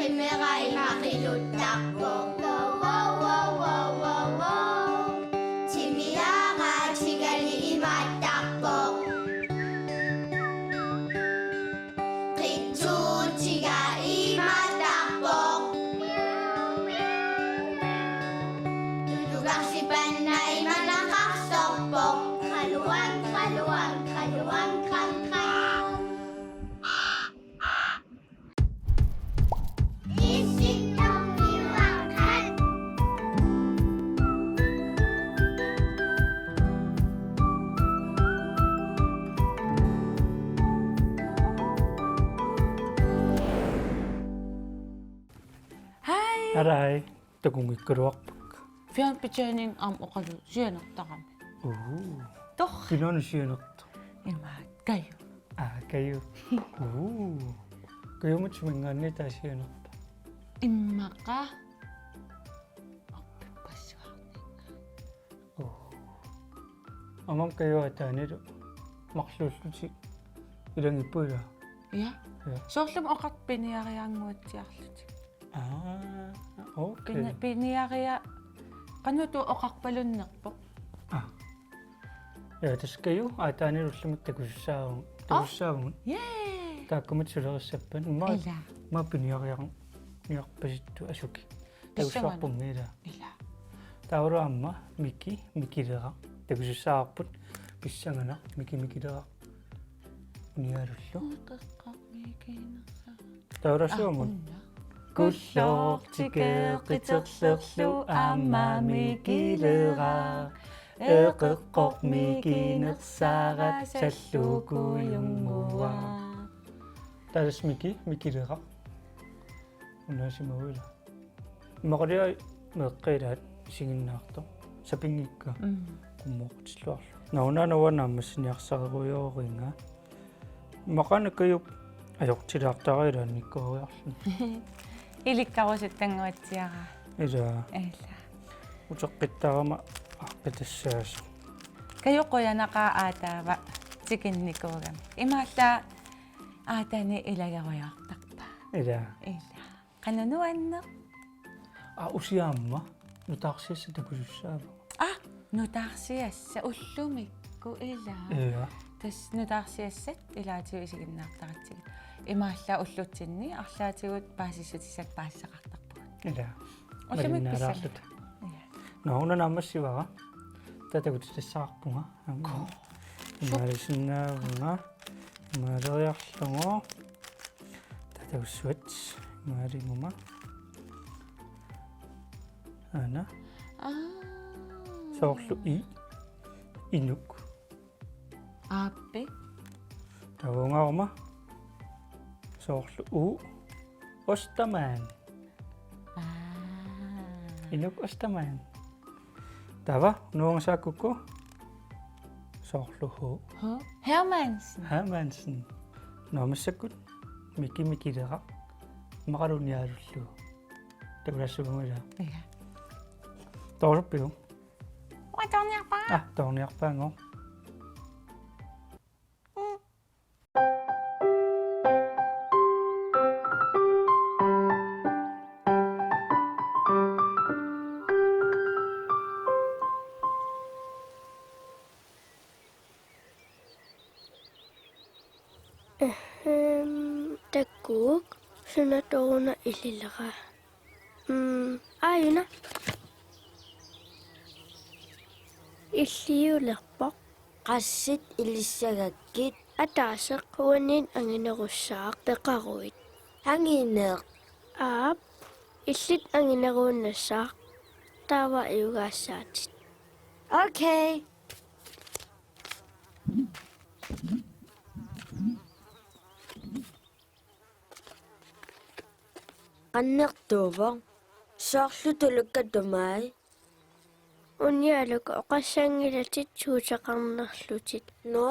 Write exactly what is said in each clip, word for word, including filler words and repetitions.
Timera ima qiluttarpoq. Wow, wow, wow, wow, wow, wow. Timiara tigali imaattarpoq. Qitsuutiga imaattarpoq. Tulugarsipanna imanaqarsorpoq. Qaluang, qaluang, qaluang, qang, qang. Hej. Hej. Takunngikkaluarpakka. Fjernbetjening aamma oqalusianertarami. Uu. Torrak. Pinnani sianertoq. Imaak Kaju. Aa, Kaju. Uu. Kajumut suminngaanniit taava sianerpa? Immaqa. Orpippassuarninga. Uu. Aamma Kaju aataanilu marluullutik ilagipput ilaa? Ja. Ja. Soorlumi oqartut piniariaannguatsiarlutik. Aa, okay. Pini-, piniaria-, qanoq oqarpalunnerpoq. Aa. Ja, tassa Kaju aataanilu ullumi takusussaavunga. Aa. Takusussaavugut. Yay! Taakkununnga sulerissappat. Immaqa, ilaa, immaqa piniariar-, niarpasittut asuki. Pissanganaq. Takusussaavarput ilaa. Ilaa. Taavalu aamma Miki Mikileraq. Takusussaavarput pissanganaq Miki Mikileraq. Uniarullu. Eqeqqoq Mikinersaaq. Taava suamut. Aa, unna. Kulloq tikeqqiterlerlu aamma Mikileraq. Eqeqqoq Mikinersaaq sallukujunngua. Taava Miki Mikileraq. Unaasimaguila. Immaqaliaq meeqqat ilaat isiginnaartoq. Sapinngikka. Mm. Qummooqqutilluarlugu. Nauna naua naammassiniarsarigooringa. Maqaana Kajup ajortilaartara ilaannikkooriarluni. Ilikkarusuttannguatsiaraa. Ilaa. Ilaa. Uteqqittarama aaqqitassaasoq. Kaju qujanaqaaq aataava tikinnikuugami. Imaallaat aataani ilagerujoortarpaa. Ilaa. Ilaa. Qanoq nuanneq. Aa, usiaamma nutaarsiassat takusussaavagut. Aa, nutaarsiassat ullumikkut ilaa. Ja. Tassa nutaarsiassat ilaatigut isiginnaartaratsigit. Imaallaat ullutsinni arlaatigut paasissutissat paasisaqartarpugut. Ilaa. Ullumikkut malinnaalaarluta. Pissanganaq. Ja. Nå, una naammassivara. Taava takutitassaqarpunga. Ko. Imaalisinnaavunga. Imaaleriarlugu. Taava takussuat. Imaaliguma. Aana. Aa. Soorlu i. Inuk. Aappi. Taava ungaaruma. Soorlu u. Ostermann. Aa. Inuk Ostermann. Taava, nuangasaakukku. Soorlu H. H. Hermansen. Hermansen. Nå, massakkut Miki Mikileraq. Immaqalu uniarullugu. Takulaassavunga ilaa. Ja. Tooruppiuk? Uanga toorniarpara. Aa, toorniarpaanngooq. Ehem, takuuk, suna taanna ililera. Mm, aajuna. Illiulerpoq. Qassit ilissagakkit? Ataaseq uannit anginerussaaq peqaruit. Angineq? Aap, illit angineruinnassaaq. Taava iugaassaatit. Okay. Qannertuuvoq. Soorlu tulukkat tumai. Unialuk oqassanngilatit suuteqarnerlutit. Nå.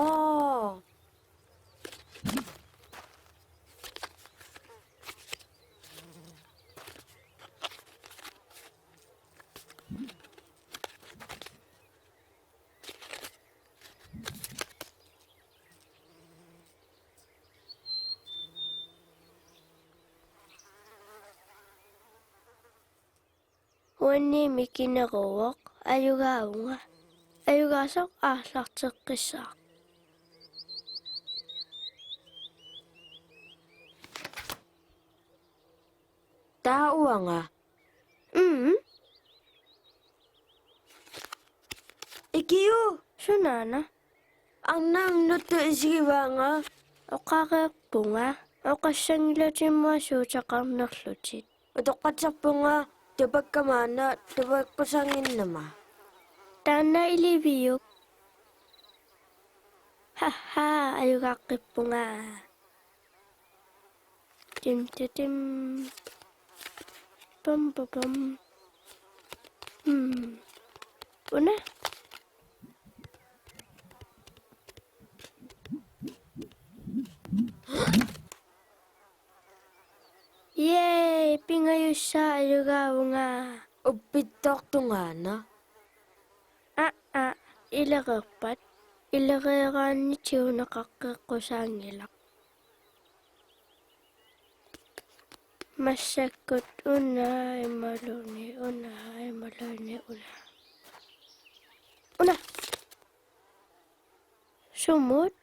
Uannit mikineruvoq, ajugaavunga. Ajugaasoq aallarteqqissaaq. Taava uanga. Mm. Ikiu. Sunaana? Arnaq nuttut isigivaanga. Oqareerpunga oqassanngilatit immaqa suuteqarnerlutit. Utoqqatserpunga tupakka maanna tupakkusannginnama. Taanna iliviuk. Haha, ajugaaqqippunga. Tim, ti, tim. Pam, pa, pam. Hmm. Una? Yay, pingajussaaq, ajugaavunga. Uppittoq tungaanut. Aa, aa, ilereerpat. Ilereeraanni tiguna qaqqeqqusaanngilaq. Massakkut una imaluunniit una imaluunniit una. Una. Sumut?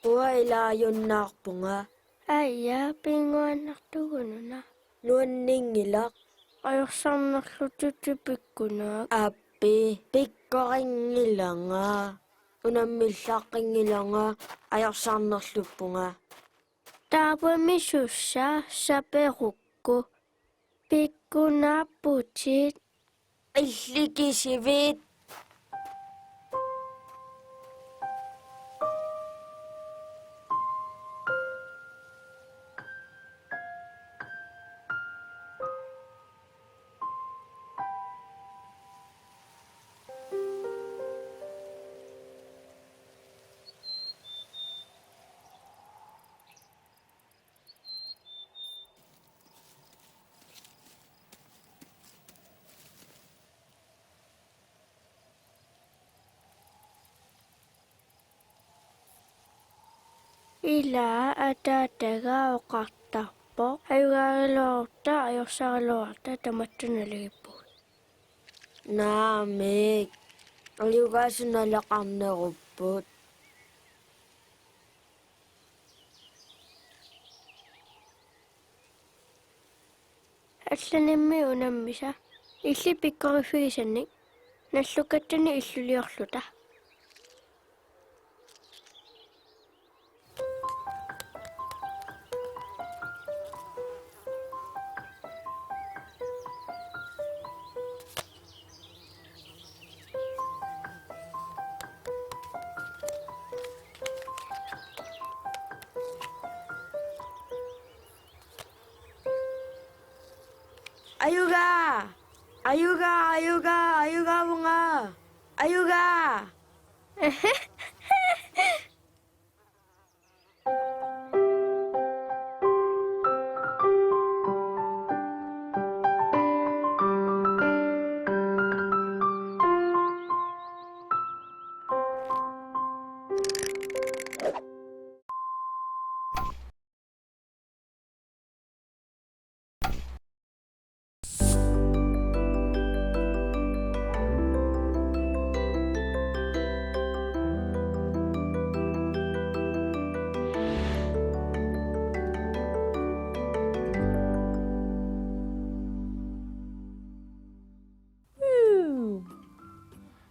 Uanga ilaajunnaarpunga. Aja, pinnguaannartugut una. Nuanninngilaq. Ajorsarnerlutit pikkunaak. Aappi, pikkorinngilarnga. Unammillaqqinngilarnga, ajorsarnerluppunga. Taavami sussa saperukku. Pikkunaapputit. Illikisivit. Ila ataataga oqartarpoq: Ajugaagaluarutta, ajorsaraluarutta, tamatta naligiippugut. Naamik, ajugaasut naleqarnerupput. Allanimmi unammisa, illit pikkoriffigisannik, nallukattani illuliorluta. Ajugaa! Ajugaa, ajugaa, ajugaavunga! Ajugaa!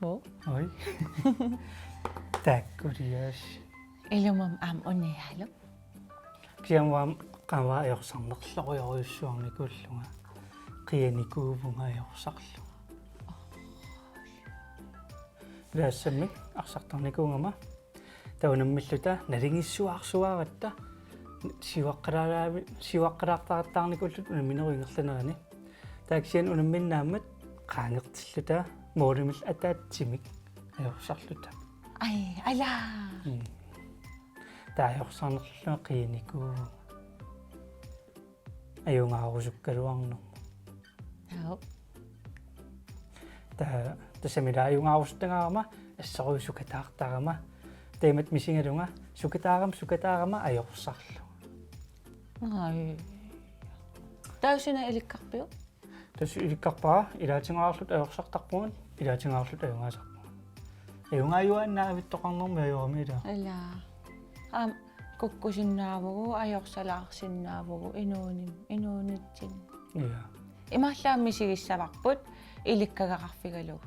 Uu. Oi. Taakkulias. Ilumut aamma uniaalu. Kisianni uanga qanoq ajorsarnerlorujorujussuarnikuullunga. Qianikuuvunga ajorsarlunga. Ilaassamik arsartarnikuugama. Taava unammilluta naligiissuarsuaratta siuaqqalaaraavi-, siuaqqalaartarattaarnikuulluta unamminerup ingerlanerani. Taava kisianni unamminnaammat qaangertilluta målimillu ataatsimik ajorsarluta. Ai, ala. Mm. Taava ajorsarnerlunga qianikuuvunga. Ajugaarusukkaluarnermut. Joo. Ta-, tassami ila ajugaarusuttagaarama assorujuk sukataartarama. Taamaammat misigalunga sukataarama, sukataarama ajorsarlunga. Ai. Taava suna ilikkarpiuk? Tassa ilikkarpara ilaatingaarluta ajorsartarpugut, ilaatingaarluta ajugaasarpugut. Ajugaajuaannaavittoqarnermi ajorami ilaa. Ilaa. Aamma kukkusinnaavugut, ajorsalaarsinnaavugut, inuunim-, inuunitsinni. Ilaa. Imaallaat misigissavarput ilikkagaqarfigalugu.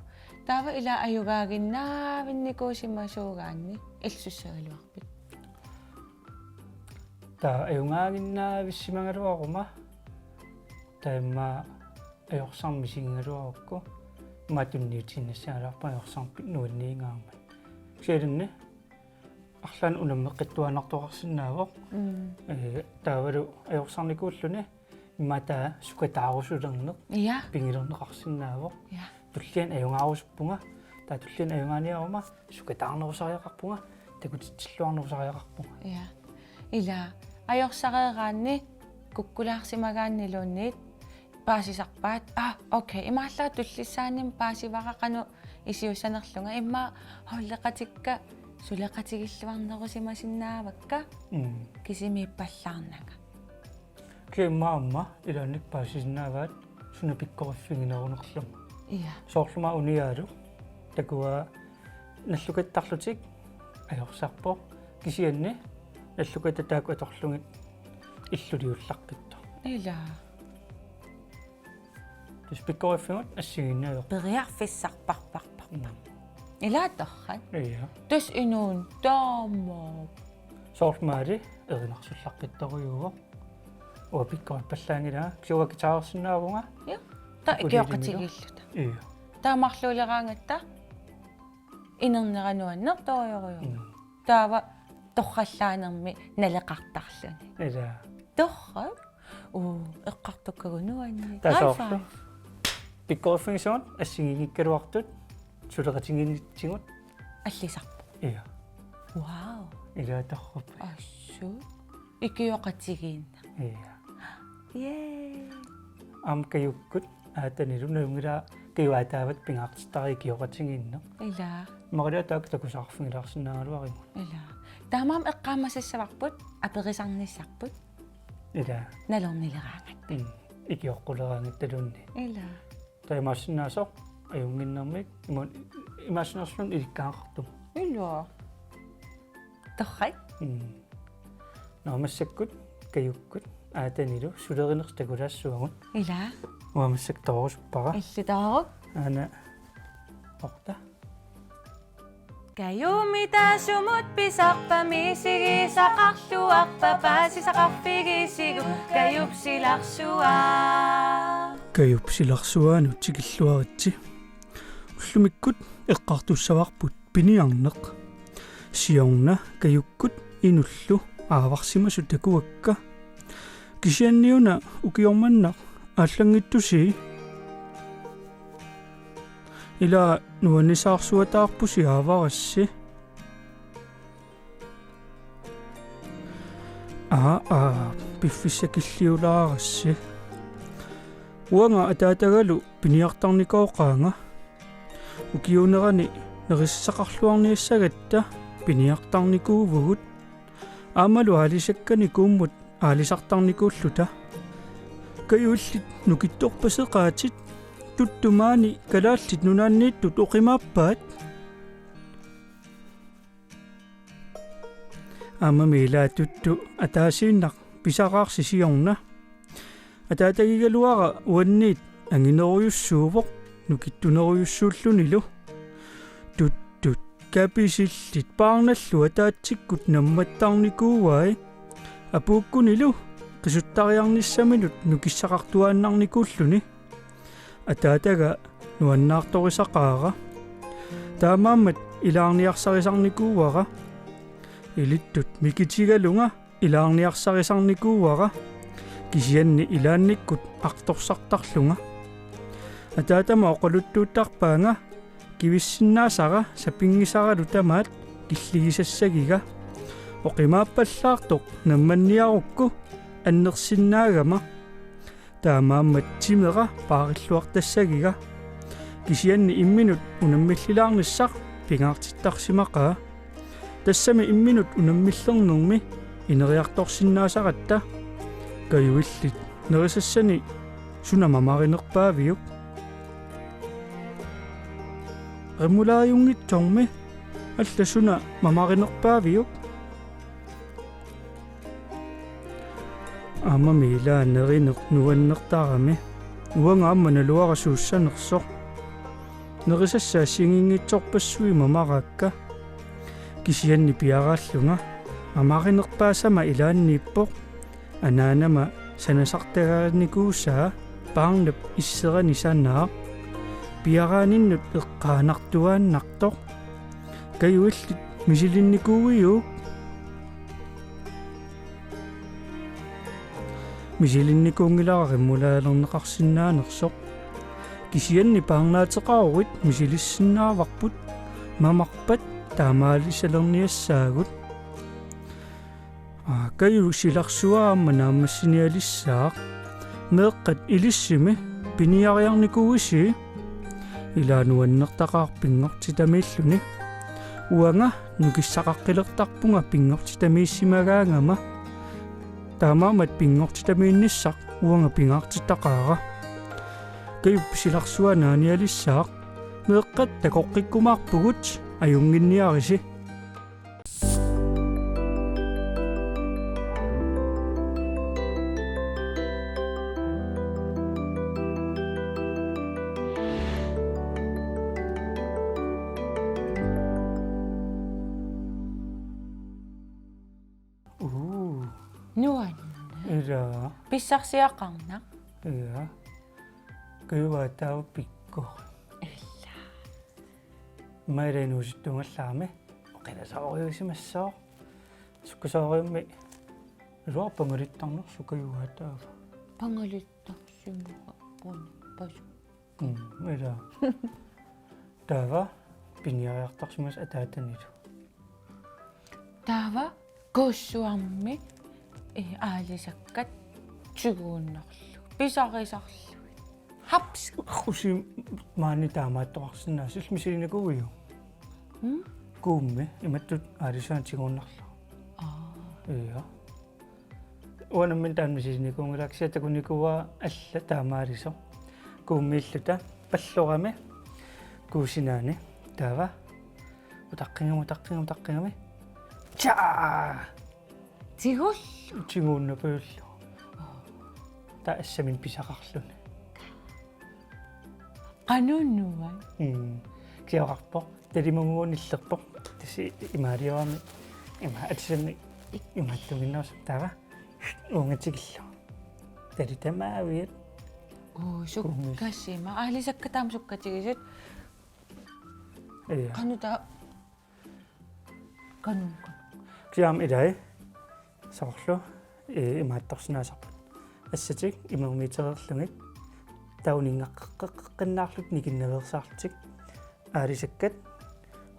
Taava ilaa ajugaaginnaavinnikuusimasuugaanni illit sussagaluarpit? Taava ajugaaginnaavissimagaluaruma taava immaqa ajorsarneq misigigaluarukku immaqa tunniutiinnassagaluarpunga ajorsarneq nuanniingaarmat. Kisianni arlaannik unammeqqittuaannartoqarsinnaavoq. Mm. Ee, taavalu ajorsarnikuulluni immaqa taava sukataarusulerneq. Ja. Pigilerneqarsinnaavoq. Ja. Tulliani ajugaarusuppunga. Taava tulliani ajugaaniaruma sukataarnerusariaqarpunga. Takutitsilluarnerusariaqarpunga. Ja. Ilaa. Ajorsareeraanni kukkulaarsimagaanniluunniit paasisarpaat. Ah, okay. Imaallaat tullissaanimi paasivara qanoq iliussanerlunga. Immaqa holdeqatikka suleqatigilluarnerusimasinnaavakka. Mm. Kisimiippallaarnanga. Kisianni aamma ilaannikkut paasisinnaavaat suna pikkoriffiginerunerlunga. Ja. Soorlu aamma uniaalu takuaa nallukattarlutik ajorsarpoq. Kisianni nallukatta taakku atorlugit illuliullaqqittoq. Ilaa. Tassa pikkoriffigut assigiinnaavittoq. Periarfissarparparparpar. Mm. Ilaa torrak. Ja. Tassa inuuneq taamaappoq. Soorlu aamma erinarsullaqqittorujuuvoq. Uanga pikkorippallaanngilanga, kisianni uanga guitarersinnaavunga. Ja. Taava ukulelemilu ikioqatigiilluta. Ja. Taava marluuleraangatta inernera nuannertorujorujuuvoq. Mm. Taava torrallaanermi naleqartarluni. Ilaa. Torrak. Uu, eqqartukkagut nuanni. Taava high soorlu five. Pikkoriffigisavut assigiinngikkaluartut suleqatigiinnitsigut allisarput. Ja. Wow. Ilaa torrak. Assut. Ikioqatigiinneq. Ja. Yay. Aamma Kajukkut Aatanilu nalunngilara Kaju aataavat pingaartittara ikioqatigiinneq. Ilaa. Mariliaq taakku takusaqarfigilaarsinnaagaluarigut. Ilaa. Taamaammat eqqaamasassavarput aperisarnissarput. Ilaa. Nalornileraangatta. Mm. Ikioqquleraangattaluunniit. Ilaa. Taava imaassinnaasoq ajunnginnermik, ima-, imaassinnersulluunniit ilikkagaqartumik. Ilaa. Torrak. Mm. Nå, massakkut Kajukkut Aatanilu sulerinersi takulaassavagut. Ilaa. Uanga massakkut toorusuppara. Illit tooruk. Aana. Orta. Kajummi taassumut pisarpa, misigisaqarluarpa, paasisaqarfigisigu Kajup silarsua. Kajup silarsuaanut tikilluaritsi. Ullumikkut eqqartussavarput piniarneq. Siorna Kajukkut inullu aavarsimasut takuakka. Kisianniuna ukioq manna aallanngittusi. Ilaa nuannisaarsuataarpusi aavarassi. Aa, aa, piffissakilliulaarassi. Uanga ataatagalu piniartarnikooqaanga. Ukiuunerani nerisaqarluarniassagatta piniartarnikuuvugut. Aammalu aalisakkani kuummut aalisartarnikuulluta. Kaju, illit nukittorpaseqaatit, Tuttu maani Kalaallit Nunaanniittut oqimaappaat. Aammami ilaa Tuttu ataasiinnaq pisaraarsi siorna. Ataatagigaluara uanniit anginerujussuuvoq nukittunerujussuullunilu. Tuttut kapisillit paarnallu ataatsikkut nammattarnikuuai. Apuukkunilu qisuttariarnissaminut nukissaqartuaannarnikuulluni. Ataataga nuannaartorisaqaara. Taamaammat ilaarniarsarisarnikuuara. Ilittut mikitigalunga ilaarniarsarisarnikuuara. Kisianni ilaannikkut artorsartarlunga. Ataatama oqaluttuuttarpaanga kivissinnaasara sapinngisaralu tamaat killigisassagiga. Oqimaappallaartoq nammanniarukku annersinnaagama. Taamaammat timera paarilluartassagiga. Kisianni imminut unammillilaarnissaq pingaartittarsimaqaa. Tassami imminut unammillernermi ineriartorsinnaasaratta. Kaju, illit nerisassani Suna mamarinerpaaviuk? Remouladeunngitsormi. Alla suna mamarinerpaaviuk? Aammami ilaa nerineq nuannertarami. Uanga aamma naluara suussanersoq. Nerisassaat assigiinngitsorpassuit mamaraakka. Kisianni piaraallunga mamarinerpaasama ilaanniippoq. Anaanama sanasartagarinikuusaa paarnap isserani sanaaq. Piaraaninnut eqqaanartuaannartoq. Kaju, illit misilinnikuuiuk? Misilinnikuunngilara remouladelerneqarsinnaanersoq. Kisianni paarnaateqaruit misilissinnaavarput, mamarpat taamaalisalerniassaagut. Aa, Kaju, silarsua aamma naammassinialissaaq. Meeqqat ilissimi piniariarnikuuisi? Ilaa nuannertaqaaq pinngortitamiilluni. Uanga nukissaqaqqilertarpunga pinngortitamiissimagaangama. Taamaammat pinngortitamiinnissaq uanga pingaartittaqaara. Kaju, silarsua naanialissaaq. Meeqqat takoqqikkumaarpugut, ajunnginniarisi. Uu. Nuann. Ilaa. Pissarsiaqarnaq. Ilaa. Kaju, taava pikkoq. Ilaa. Maila inuusuttuungallarami. Oqilasooriusimassooq. Sukkasooriummi. Ilaa, pangalittarnersoq Kaju taava. Pangalittarsimaqarpunga pasu. Mm, ilaa. Taava piniariartarsimasoq ataatanilu. Taava kuussuarmi, eh, aalisakkat tiguunnerlu. Pisarisarlu. Haps. Usi maani taamaattoqarsinnaasoq, illit misilinnikuuiuk? Mm? Kuummi, imattut aalisakkat tiguunnerlu. Aa. Ilaa. Uanga nammineq taanna misilinnikuunngilakka, kisianni takunikuuara alla taamaalisoq. Kuummiilluta pallorami kuusinaani. Taava. Utaqqigami, utaqqigami, utaqqigami. Tjaa! Tigul. Tiguunnapajullu. Taava assaminnik pisaqarluni. Qanoq nuann. Mm. Kisianni oqarpoq. Talimaguup nillerpoq. Tassa imaaliorami. Ima atisami. Imaattuginnaas taava. Uunga tikillugu. Tali tamaaviat. Uu, sukkasima. Aalisakkat taama sukkatigisut. Ilaa. Qanoq taava. Qanoq, qanoq. Kisianni ilai. Soorlu, eh, imaattorsinnaasarput. Assatik imermiitereerlugit. Taava uninngaqqeqqinnaarlutik nikinnaveersaarlutik. Aalisakkat.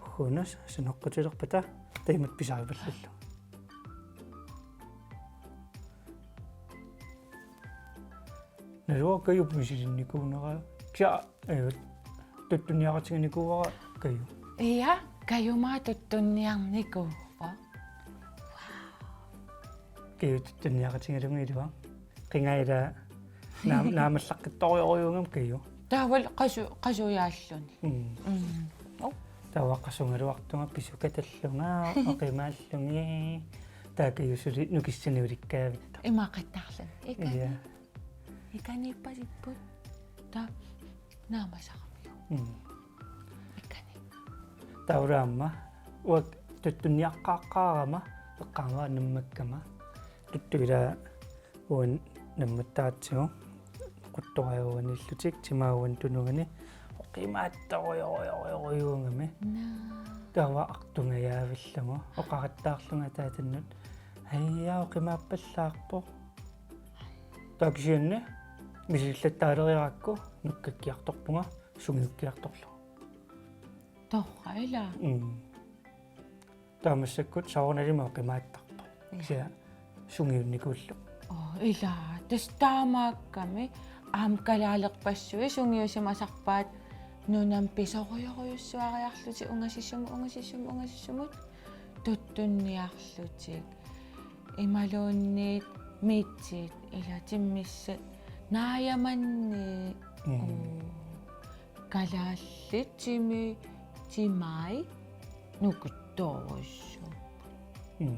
Ugguna sanoqqutilerpata. Taava imatut pisaripallallugit. Naluara Kaju misilinnikuunera. Kisianni, eh, tuttunniaqatiginikuuara Kaju. Ilaa, Kaju aamma tuttunniarnikuuvoq. Kaju tuttunniaqatigalugu ilua. Qingaila naam-, naammallaqqittorujorujuugami Kaju. Taavalu qasu-, qasujaalluni. Mm. Mm. Oh. Taava qasugaluartunga pisukatallunga, oqimaallunga. Taava Kaju suli nukissanik ulikkaavittoq. Imaqattaarluni. Ikani. Ilaa. Ikaniippasipput. Taava naamasaramiuk. Mm. Ikani. Taava aamma uanga tuttunniaqqaaqqaarama eqqaamavara nammakkama. Tuttut ilaa uani nammattaratsigu. Quttoraajuanillutik timaajuani tunugani. Oqimaattorujorujuugami. Naa. Taava artungajaavillunga. Oqarattaarlunga ataatannut. Aja, oqimaappallaarpoq. Taava kisianni misilillattaaleriarakku nukkakkiartorpunga sungiukkiartorlugu. Torrak ilaa. Mm. Taava massakkut soorunalimi oqimaattarpoq. Ilaa. Kisianni sungiunnikuullugu. Oo, ilaa. Tassa taamaakkami aamma kalaalerpassuit sungiusimasarpaat nunami pisorujorujussuariarlutik ungasissumut, ungasissumut, ungasissumut tuttunniarlutik. Imaluunniit miitsiit, ilaa, timmissat, Naajamanni. Mm. Oo. Kalaallit timi, timai nukittoorujussuupput. Mm.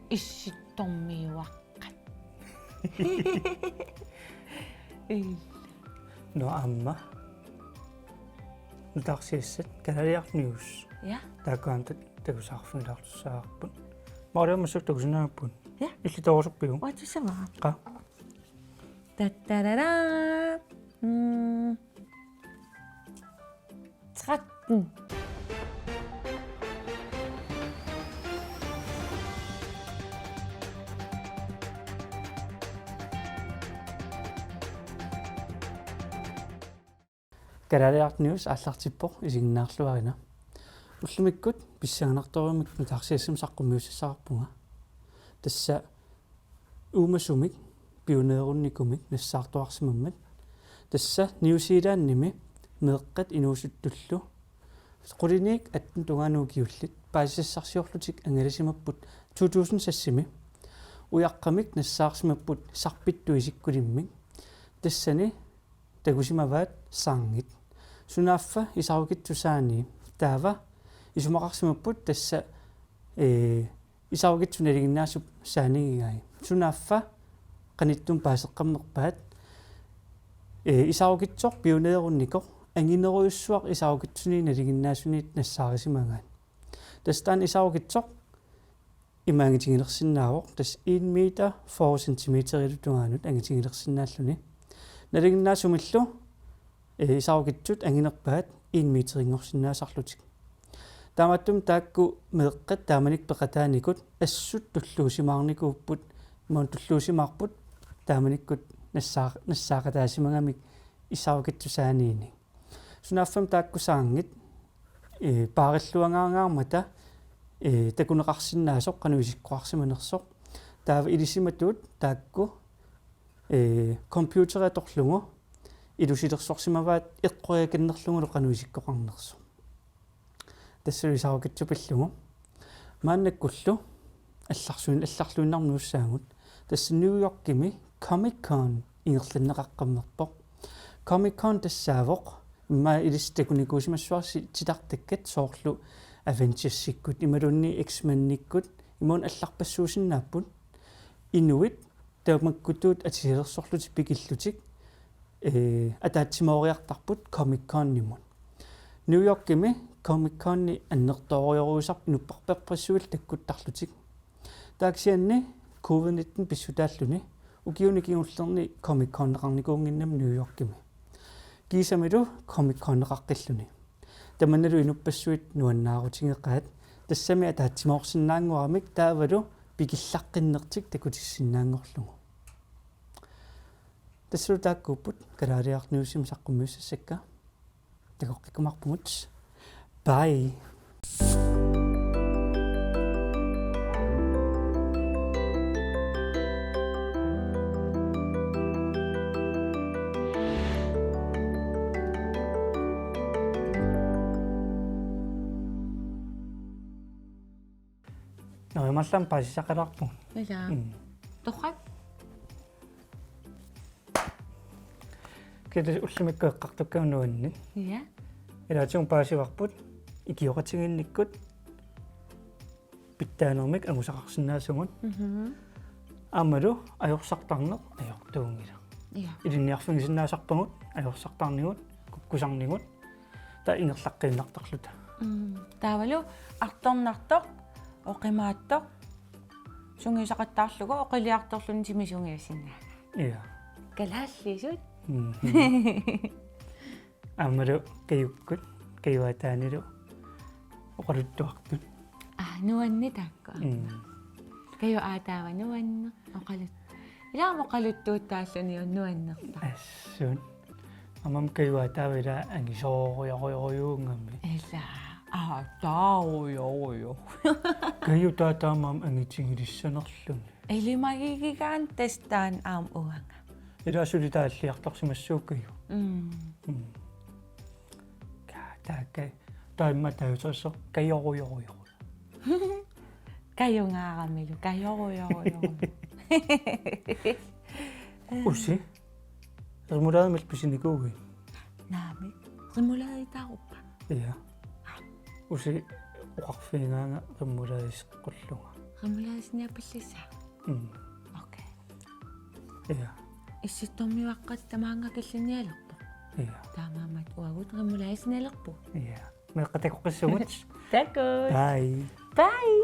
Issittormiuaqqat. Ii. Nå, aamma. Nutaarsiassat Kalaaliaraq News. Ja. Taakku aamma takusaarfigilaartussaagaluarput. Mariammassuk takusinnaagaluarput. Ja. Illit toorusuppiuk? Uattussavara. Qaa. Tattarara. Mm. tretten. Kalaaliaraq News aallartippoq, isiginnaarluarina. Ullumikkut pissanganartorujummik nutaarsiassamik saqqummiussassaqarpunga. Tassa uumasumik pioneerunnikumik nassaartuarsimammat. Tassa New Zealandimi meeqqat inuusuttullu quliniit attenit tungaanut ukiullit paasisassarsiorlutik angalasimapput to tusind seksimi. Ujaqqamik nassaarsimapput sarpittut isikkulimmik. Tassani takusimavaat saanngit. Sunaaffa isarukitsut saanii. Taava isumaqarsimapput tassa, ee, isarukitsup nalinginnaasup saanigigai. Sunaaffa qanittumi paaseqqammerpaat, ee, isarukitsoq pioneerunnikoq anginerujussuaq isarukitsunit nalinginnaasuniit nassaarisimagaat. Tassa taanna isarukitsoq ima angitigilersinnaavoq, tassa en meter fyrre centimeterilu tungaanut angitigilersinnaalluni. Nalinginnaasumillu, ee, isarukitsut anginerpaat en meterinngorsinnaasarlutik. Taamaattumik taakku meeqqat taamanikkut peqataanikut assut tulluusimaarnikuupput, imaluunniit tulluusimaarput taamanikkut nassaa-, nassaaqataasimagamik isarukitsut saaniinik. Sunaaffami taakku saanngit, ee, paarilluangaarngaarmata, ee, takuneqarsinnaasoq qanoq isikkoqarsimanersoq. Taava ilisimatuut taakku, ee, computeri atorlugu ilusilersorsimavaat eqqoriakannerlugulu qanoq isikkoqarnersoq. Tassalu isarukitsoq pillugu. Maannakkullu allarsuin-, allarluinnarmut nuussaagut. Tassa New Yorkimi Comic Con ingerlanneqaqqammerpoq. Comic Con tassaavoq immaqa ilissi takunikuusimassuarsi titartakkat soorlu Avengersikkut, imaluunniit X-Menikkut, imaluunniit allarpassuusinnaapput. Inuit tamakkutuut atisalersorlutik pikillutik, ee, ataatsimooriartarput Comic Conimut. New Yorkimi Comic Coni annertoorujorujussuusarpoq inuppassuillu takkuttarlutik. Taava kisianni covid nitten pissutaalluni ukiuni kingullerni Comic Coneqarnikuunnginnami New Yorkimi. Kiisamilu Comic Coneqaqqilluni. Tamannalu inuppassuit nuannaarutigeqaat, tassami ataatsimoorsinnaanngoramik taavalu pikillaqqinnertik takutissinnaanngorlugu. Tassalu taakkuupput Kalaaliaraq Newsimi saqqummiussassakka. Takoqqikkumaarpugut. Bye. Nå, imallam paasisaqalaarpugut. Ilaa. Mm. Torrak? Kisianni ullumikkut eqqartukkagut nuanneq. Ja. Ilaatigut paasivarput ikioqatigiinnikkut pitsaanermik angusaqarsinnaasugut. Mhm. Aammalu ajorsartarneq ajortuunngilaq. Ja. Ilinniarfigisinnaasarpagut ajorsartarnigut, kukkusarnigut, taava ingerlaqqiinnartarluta. Mm. Taavalu artornartoq, oqimaattoq, sungiusaqattaarlugu, oqiliartorluni timi sungiussinnaagaa. Ja. Kalaallisut. Mm. Aammalu Kajukkut, Kaju aataanilu oqaluttuartut. Aa, nuanneq taakku. Mm. Kaju aataava nuanneq, oqalut-. Ilaa oqaluttuuttaalluni nuannertaa. Assut. Aamma Kaju aataava ilaa angisoorujorujorujussuugami. Ilaa, aataarujorujo. Kaju taava taamaammat angitigilissanerluni. Ilimagigigaanni tassa taanna aamma uanga. Ilaa suli taalliartorsimassuuvoq Kaju. Mm. Mm. Ka-, taakka, taama tajutersoq Kajorujorujo. Kajungaaramilu, Kajorujorujo. Usi. Remoulade-mik pisinikuuit? Naamik. Remoulade-itaaruppa? Ja. Usi oqarfigigaanga remoulade-seqqullunga. Remoulade-siniappallissaa? Mm. Okay. Ja. Issittormiuaqqat tamaanga killinialerpoq. Ja. Taamaammat uagut remoulade-sinialerpoq. Ja. Meeqqat takoqqissuugut. Takuss. Bye. Bye.